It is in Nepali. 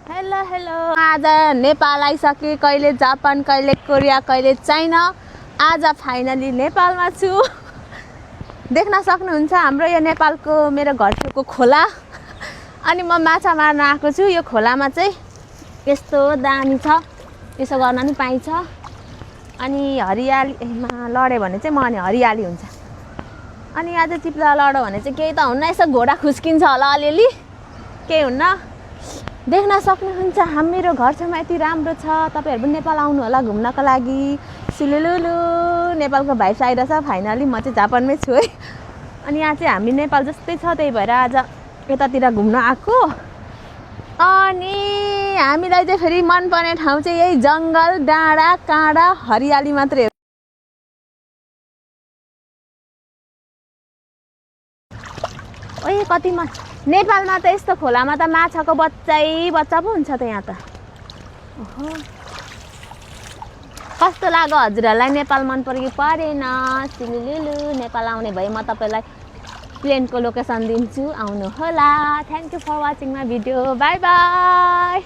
हेलो हेलो आज नेपाल आइसके कहिले जापान कहिले कोरिया कहिले चाइना आज फाइनली नेपालमा छु देख्न सक्नुहुन्छ हाम्रो यो नेपालको मेरो घरको खोला अनि म माछा मार्न आएको छु यो खोलामा चाहिँ यस्तो दामी छ यसो गर्न नि पाइन्छ अनि हरियालीमा लड्यो भने चाहिँ अनि हरियाली हुन्छ अनि आज चिप्ला लड्यो भने चाहिँ केही त हुन्न यसो घोडा खुस्किन्छ होला अलिअलि केही हुन्न देख्न सक्नुहुन्छ हाम्रो घर छेउमा यति राम्रो छ तपाईहरु पनि नेपाल आउनु होला घुम्नको लागि सुलुलुलु नेपालको भाइब्स आइरहेछ फाइनली म चाहिँ जापानमै छु है अनि यहाँ चाहिँ हामी नेपाल जस्तै छ त्यही भएर आज यतातिर घुम्न आएको अनि हामीलाई चाहिँ फेरि मन पर्ने ठाउँ चाहिँ यही जंगल डाँडा काँडा हरियाली मात्रै हो ओए कति नेपालमा त यस्तो खोलामा त माछाको बच्चा पो हुन्छ त यहाँ त ओहो कस्तो लाग्यो हजुरहरुलाई नेपाल मन पर्यो परेन सिलुलुलु नेपाल आउने भए म तपाईलाई प्लेनको लोकेसन दिन्छु आउनु होला thank you for watching my video bye by